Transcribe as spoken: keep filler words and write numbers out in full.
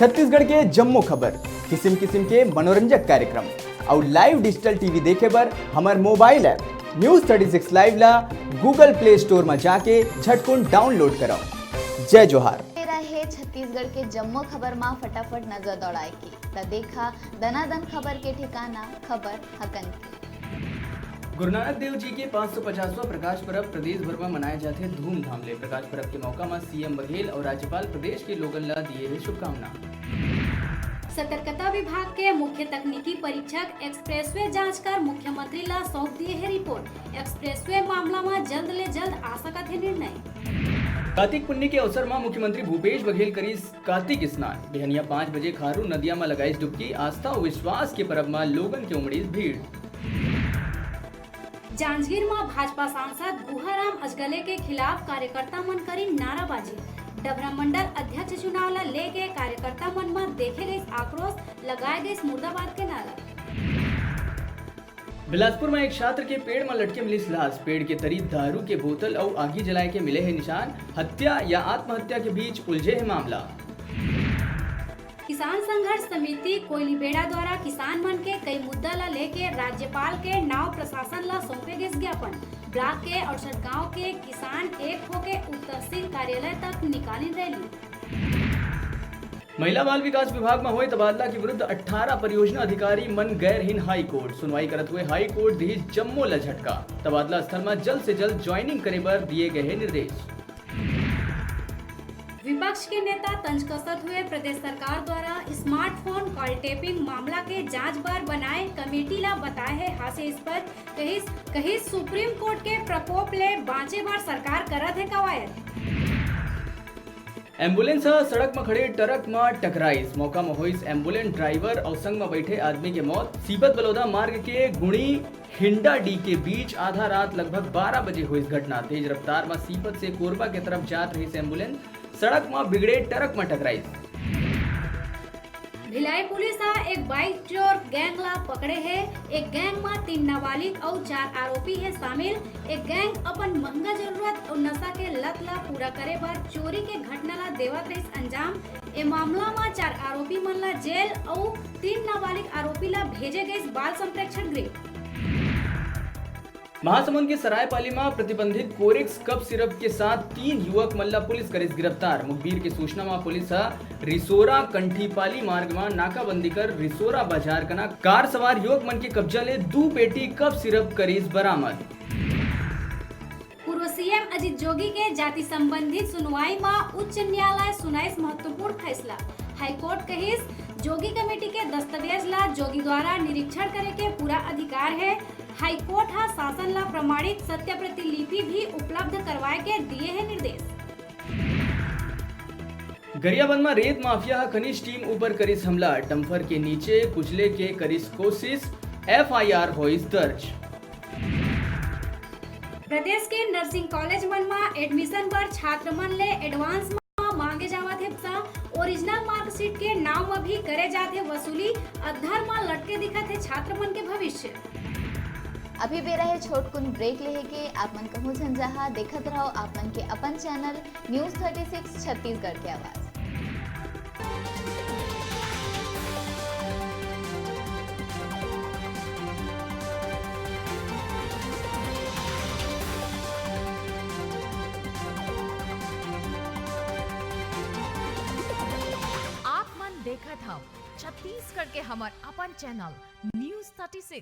छत्तीसगढ़ के जम्मो खबर, किसिम किसिम के मनोरंजक कार्यक्रम अउ live digital TV देखे बर हमर mobile app News thirty six Live ला Google Play Store म जाके झटकुन download करव। जय जोहार। ये रहे छत्तीसगढ़ के जम्मो खबर मा फटाफट नजर दौड़ाए के। त देखा दनादन खबर के ठिकाना, खबर हकन के। गुरु नानक देव जी के पाँच सौ पचासवां प्रकाश परब प्रदेश भर म मनाए जाथे धूमधाम ले। प्रकाश परब के मौका म सीएम बघेल अउ राज्यपाल प्रदेश के लोगन ल दिए हे शुभकामना। सतर्कता विभाग के मुख्य तकनीकी परीक्षक एक्सप्रेसवे जांच कर मुख्यमंत्री ल सौंप दिए हे रिपोर्ट। एक्सप्रेसवे मामला म जल्द ले जल्द आ सकत हे निर्णय। कार्तिक पुन्नी के अवसर म मुख्यमंत्री भूपेश बघेल करिस कार्तिक स्नान। बिहनिया पाँच बजे खारू नदिया म लगाइस डुबकी। आस्था अउ विश्वास के परब म लोगन के उमड़िस भीड़। जांजगीर म भाजपा सांसद गुहाराम अजगले के खिलाफ कार्यकर्ता मन करिन नाराबाजी। डभरा मंडल अध्यक्ष चुनाव ल लेके कार्यकर्ता मन म देखे गइस आक्रोश, लगाए गइस मुर्दाबाद के नारा। बिलासपुर म एक छात्र के पेड़ म लटके मिलिस लाश। पेड़ के तरी दारू के बोतल अउ आगी जलाए के मिले हे निशान। हत्या या आत्महत्या के बीच उलझे हे मामला। किसान संघर्ष समिति कोयलीबेड़ा द्वारा किसान मन के कई मुद्दा ला लेके राज्यपाल के नाव प्रशासन ला सौंपे गिस ज्ञापन। ब्लॉक के अड़सठ गांव के किसान एक होके उप तहसील कार्यालय तक निकालिन रैली। महिला बाल विकास विभाग म होए तबादला के विरुद्ध अट्ठारह परियोजना अधिकारी मन गए रहिन हाई कोर्ट। सुनवाई करत हुए हाई कोर्ट दिही जम्मो ल झटका। तबादला स्थल म जल्द से जल्द ज्वाइनिंग करे बर दिए गए हे निर्देश। विपक्ष के नेता तंज कसत हुए प्रदेश सरकार द्वारा स्मार्टफोन कॉल टेपिंग मामला के जांच बर बनाए कमेटी ला बताए हे हास्यास्पद। कहिस, कहिस सुप्रीम कोर्ट के प्रकोप ले बांचे बर सरकार करत हे कवायद। एम्बुलेंस ह सड़क म खड़े ट्रक म टकराइस। मौका म होइस एम्बुलेंस ड्राइवर अउ संग म बैठे आदमी के मौत। सीपत बलौदा मार्ग के गुणी हिंडाडीह के बीच आधा रात लगभग बारह बजे होइस घटना। तेज रफ्तार म सीपत से कोरबा के तरफ जात रहिस एम्बुलेंस, सड़क म बिगड़े ट्रक म टकराइस। भिलाई पुलिस ह एक बाइक चोर गैंग ला पकड़े हे। एक गैंग म तीन नाबालिग अउ चार आरोपी हे शामिल। एक गैंग अपन महंगा जरूरत अउ नशा के लत ला पूरा करे बर चोरी के घटना ला देवत रहिस अंजाम। ए मामला म चार आरोपी मन ला जेल अउ तीन नाबालिग आरोपी ला भेजे गइस बाल संप्रेक्षण गृह। महासमुंद के सरायपाली म प्रतिबंधित कोरेक्स कफ सिरप के साथ तीन युवक मन ला पुलिस करिस गिरफ्तार। मुखबिर के सूचना म पुलिस ह रिसोरा कंठीपाली मार्ग म नाकाबंदी कर रिसोरा बाजार कना कार सवार युवक मन के कब्जा ले दू पेटी कफ सिरप करिस बरामद। पूर्व सीएम अजीत जोगी के जाति संबंधित सुनवाई म उच्च न्यायालय सुनाइस महत्वपूर्ण फैसला। हाईकोर्ट कहिस, जोगी कमेटी के दस्तावेज ला जोगी द्वारा निरीक्षण करे के पूरा अधिकार हे। हाईकोर्ट ह शासन ला प्रमाणित सत्य प्रतिलिपि भी उपलब्ध करवाए के दिए हे निर्देश। गरियाबंद म रेत माफिया ह खनिज टीम ऊपर करिस हमला, डंपर के नीचे कुचले के करिस कोशिश, एफआईआर होइस दर्ज। प्रदेश के नर्सिंग कॉलेज मन म एडमिशन बर छात्र मन ले एडवांस म मांगे जावत हे पइसा। ओरिजिनल मार्कशीट के नाम म भी करे जात हे वसूली। अधर म लटके दिखत हे छात्र मन के भविष्य। अभी बेरा हे छोटकुन ब्रेक लेहे के। आप मन कहूं झन जहां, देखत रहो आप मन के अपन channel news thirty six Chhattisgarh के आवाज। आप मन देखत हव छत्तीसगढ़ के हमर अपन चैनल न्यूज़ थर्टी सिक्स।